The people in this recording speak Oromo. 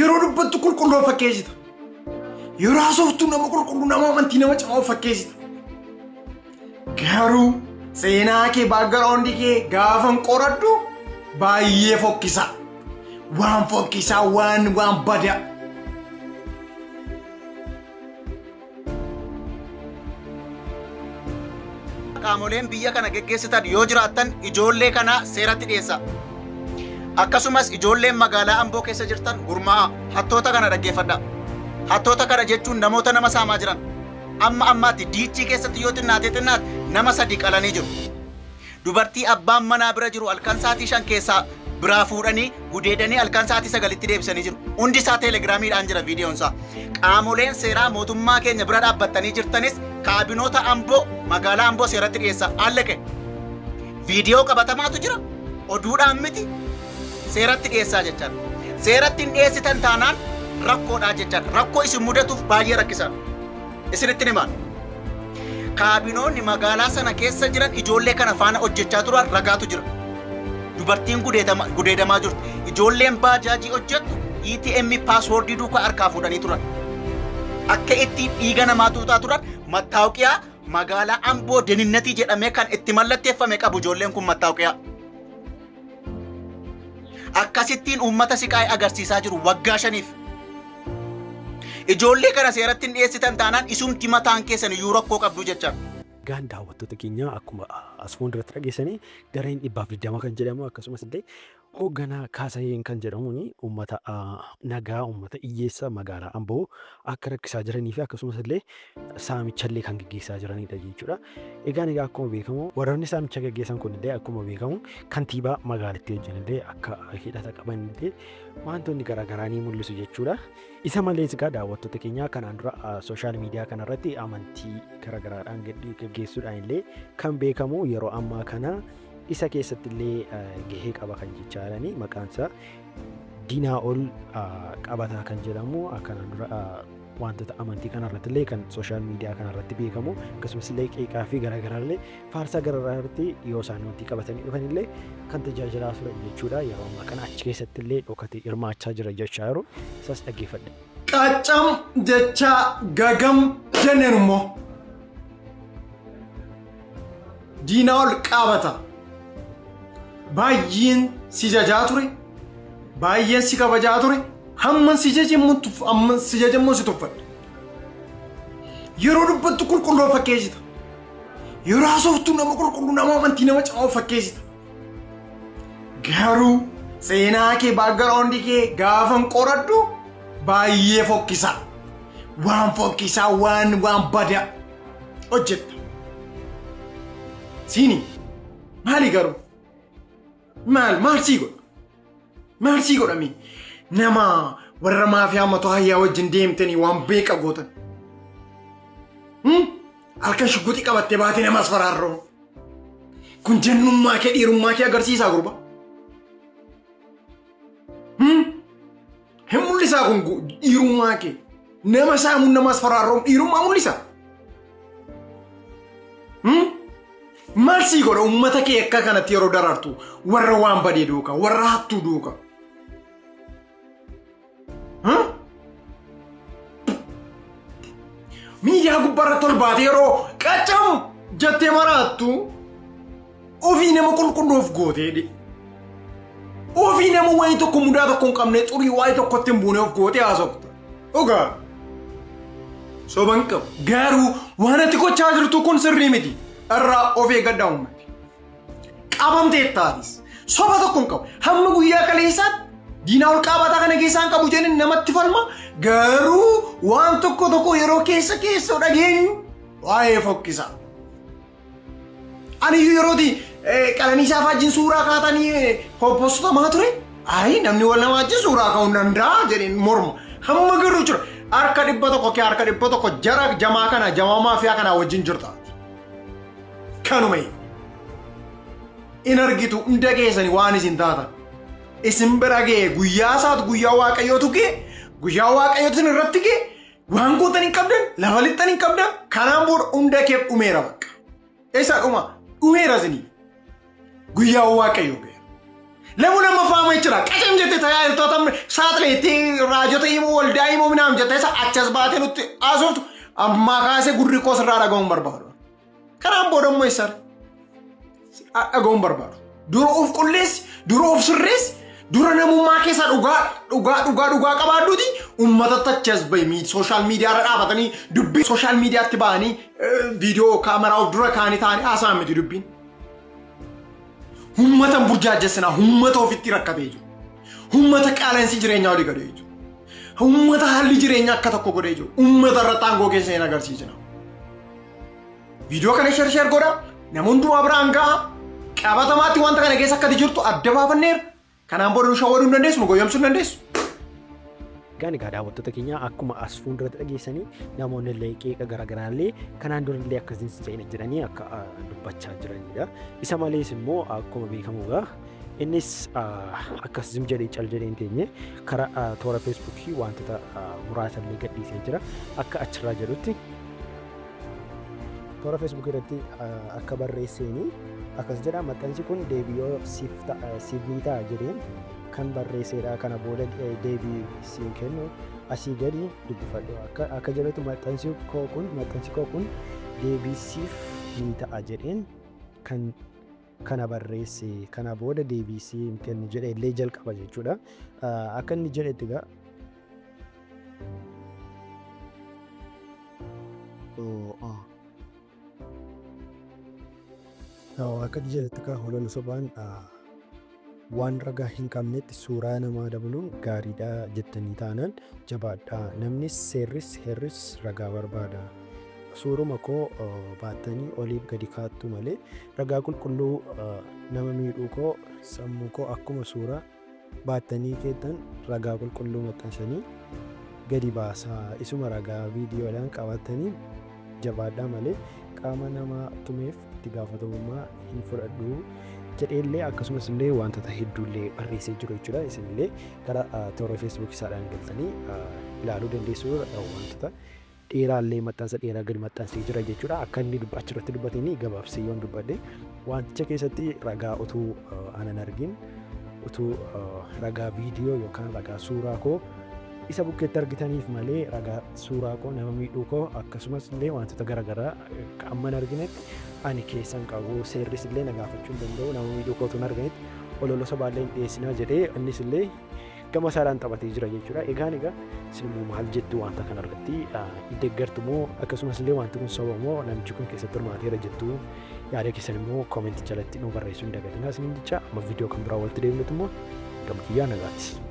Yeroo dubbattu qulqulluu of fakkeessita. Yeroo haasoftu nama qulqulluu nama amantii nama cimaa of fakkeessita. Garuu seenaa kee background kee gaafan qoradhu baay'ee fokkisaa. Waan fokkisaa waan badaa. Qaamoleen biyya kana geggeessitan yoo jiraattan ijoollee kana seeratti dhiyeessaa. Akkasumas ijoolleen magaalaa Amboo keessa jirtan gurmaa'aa. Hattoota kana dhaggeeffadhaa. Hattoota kana jechuun namoota nama saamaa jiran. Amma ammaatti diichii keessatti yoo xinnaatee xinnaate nama sadi qalanii jiru. Dubartii abbaan manaa bira jiru halkan sa'aatii 5 keessaa biraa fuudhanii gudeedanii halkan sa'aatii 9tti deebisanii jiru. Hundi isaa teelegiraamiidhaan jira viidiyoon isaa. Qaamoleen seeraa mootummaa keenya bira dhaabbattanii jirtanis kaabinoota Amboo magaalaa Amboo seeratti dhiyeessaa. Alleqe. Viidiyoo qabatamaatu jira. Oduudhaan miti. Seeratti dhiyeessaa jechaadha. Seeratti hin dhiyeessitan taanaan rakkoodhaa jechaadha. Rakkoo isin mudatuuf baay'ee rakkisaadha. Isinitti himaan. Kaabinoonni magaalaa sana keessa jiran ijoollee kana faana hojjechaa turan ragaatu jira. Dubartiin gudeedamaa jirtu. Ijoolleen baajaajii hojjettu ETM paaswoordii duukaa harkaa fuudhanii turan. Akka itti dhiiga namaa tuutaa turan mattaawqiyaa magaalaa Amboo Deninnatii jedhamee kan itti mallatteeffame qabu ijoolleen kun mattaawqiyaa. Akkasittiin uummata siqaa'ee agarsiisaa jiru waggaa shaniif. Ijoollee kana seeratti hin dhiyeessitan taanaan isumti mataan keessan iyyuu rakkoo qabdu jecha. Egaan daawwattoota keenya akkuma as fuulduratti dhageessanii gareen 120 kan jedhamu akkasumas illee hoogganaa Kaasaheen kan jedhamuun uummata nagaa uummata hiyyeessa magaalaa Amboo akka rakkisaa jiranii fi akkasumas illee saamicha illee kan geggeessaa jiranidha jechuudha. Egaan egaa akkuma beekamu warroonni saamicha geggeessan kun illee akkuma beekamu kantiibaa magaalattii wajjin illee akka hidhata qaban illee wantoonni garaagaraa ni mul'isu jechuudha. Isa malees egaa daawwattoota keenya kanaan dura sooshaal miidiyaa kanarratti amantii garaagaraadhaan geggeessuudhaan illee kan beekamu yeroo ammaa kana isa keessatti illee gahee qaba kan jechaa jiranii maqaan isaa Diinaa'ol Qabataa kan jedhamu kanaan dura wantoota amantii kanarratti illee kan sooshaal miidiyaa kanarratti beekamu akkasumas illee qeeqaa fi garaagaraa illee faarsaa garaagaraa irratti yoo isaan amantii qabatanii dhufan illee kan tajaajilaa turan jechuudha. Yeroo ammaa kana achi keessatti illee dhokatee hirmaachaa jira jechaa jiru. Isas dhaggeeffadha. Qaccam jechaa gagam jenneen immoo. Diinaa ol qaabata. Baay'een si jajaa ture. Baay'een si kabajaa ture. Hamman si jaje immoo hamman si jaje immoo si tuffadhe. Yeroo dubbattu qulqulluu of fakkeessita. Yeroo haasoftu nama qulqulluu nama amantii nama cimaa of fakkeessita. Garuu seenaa kee background kee gaafan qoradhu baay'ee fokkisaa. Waan fokkisaa waan badaa hojjetta. Siini maali garuu? Maal maal sii godha? Maal sii godhame? Nama warra maafiyaa mataa hayyaa wajjin deemtanii waan beeka gootan. Halkan shugguxii qabattee baatee nama asfaraarroo. Kun jennummaa kee dhiirummaa kee agarsiisaa gurba. Hin mul'isaa kun dhiirummaa kee. Nama saamuun nama asfaraarroon dhiirummaa mul'isa. Maal sii godha uummata kee akka kanatti yeroo darartu warra waan badee duuka warra hattuu duuka. Miidiyaa gubbaarratti ol baatee yeroo qacamu jettee maraattu ofii nama qulqulluuf gootee dhe. Ofii nama wayii tokko mudaa tokko hin qabne xurii waayii tokkotti hin buune of gootee haasofta. Dhugaa. Soban qabu. Garuu waan ati gochaa jirtu kun sirrii miti. Irraa of eeggadhaa uummati. Qabamteetta atis. Soba tokko hin qabu. Hamma guyyaa kaleessaatti diinaa ol qaabataa kana keessaa hin qabu jedheen namatti falma. Garuu waan tokko tokko yeroo keessa keessoo dhageenyu waa'ee fokkisaa. Ani iyyuu yerooti Qananiisaa faajjiin suuraa kaatanii postotamaa ture. Ayi namni wal nama wajjin suuraa ka'uu hin danda'a jedheen morma. Hamma garuu jira. Harka 100 kee harka 100 jara jamaa kana jamaa maafiyaa kanaa wajjin jirta. Kanuma in argitu hunda keessanii waan isin taatan. Isin bira ga'e guyyaa isaatu guyyaa waaqayyootu ga'e guyyaa waaqayyootu isin irratti ga'e waan gootan hin qabdan lafa lixxan hin qabdan kanaan booda hunda keef dhumeera bakka. Isa dhuma dhumeera isiniif. Guyyaa waaqayyoo ga'e. Lamu lammaffaa amma jechuudha. Qacam jettee tajaajiltoota saaxileetti raajota himuu waldaa himuu minaam jettee isa achas baatee nutti haasoftu ammaa kaasee gurri koo sirraa dhaga'uun barbaadu. Kanaan booda immoo eessa dhaga'uun barbaadu. Dura of qulleessi, dura of sirreessi, dura namummaa keessa dhugaa dhugaa dhugaa dhugaa qabaadhuuti uummata tachas bahi sooshaal miidiyaa irra dhaabatanii dubbii sooshaal miidiyaatti ba'anii viidiyoo kaameraa of dura kaanii taa'anii haasa'an miti dubbiin. Uummata hin burjaajjessinaa, uummata ofitti rakkatee jiru. Uummata qaala'insi jireenyaa olii gadee jiru. Uummata haalli jireenyaa akka tokko godhee jiru. Uummata irratti aangoo keessa hin agarsiisina. Viidiyoo kana share share godhaa. Nama hundumaa biraan ga'a. Qabatamaatti wanta kana keessa akka jirtu adda baafanneera. Kanaan booda nu shawwaduu hin dandeessu, nu goyyomsuu hin dandeessu. Egaan egaa daawwattoota keenya, akkuma as fuulduratti dhageessanii namoonni illee qeeqa garaagaraa illee kanaan dura illee akkasiin ta'ina jedhanii akka dubbachaa jiranidha. Isa malees immoo akkuma beekamu egaa innis akkas zim jedhee cal jedhee hin teenye, karaa toora Feesbuukii wantoota muraasa illee gadhiisee jira. Akka achirraa jedhutti, toora Feesbuukii irratti akka barreesseeni akkas jedha: "Maxxansi kun deebii yoo siif siif ni ta'a jedheen kan barreesseedha. Kana booda deebii siin kennu, asii gadi dubbifadhu." Akka jedhutti maxxansi koo kun deebii siif ni ta'a jedheen kan kana barreesse, kana booda deebii siin kennu jedhe illee jalqaba jechuudha. Akka inni jedhetti egaa akka inni jedhetti egaa holola sobaan waan ragaa hin qabnetti suuraa namaa dabaluun gaariidha jettanii taanaan jabaadhaa. Namnis, seerris, heerris ragaa barbaada. Suuruma koo baattanii oliif gadi kaattu malee ragaa qulqulluu nama miidhuu koo, sammuu koo akkuma suuraa baattanii keettan ragaa qulqulluu maxxansanii gadi baasaa. Isuma ragaa viidiyoodhaan qabatanii jabaadhaa malee qaama nama tumeef itti gaafatamummaa hin fudhadhu jedheellee, akkasumas illee wantoota hedduullee barreessee jiru jechuudha. Isinillee gara toora Feesbuuk isaadhaan galtanii ilaaluu dandeessu. Wantoota dheeraallee, maxxansa dheeraa gadi maxxansee jira jechuudha. Akka inni achirratti dubbatanii gabaabsee yoon dubbadhe, wanticha keessatti ragaa utuu anan argin, utuu ragaa viidiyoo yookaan ragaa suuraa koo isa bukkeetti argitaniif malee, ragaa suuraa koo nama miidhuu koo akkasumas illee wantoota garaagaraa amman arginetti ani keessan qabu, seerris illee na gaafachuu hin danda'u, nama miidhuu koo utuu hin arganitti olola sobaallee hin dhiyeessinaa jedhee innis illee gama isaadhaan taphatee jira jechuudha. Egaan egaa isin immoo maal jettu wanta kana irratti? Deeggartu moo, akkasumas illee wanti kun soba moo, namichi kun keessatti hirmaateera jettu? Yaada keessan immoo koomentii jalatti nu barreessuu hin dagatinaa isiniin jecha, amma viidiyoo kan biraa walitti deebinutti immoo gama kiyyaa nagaatti.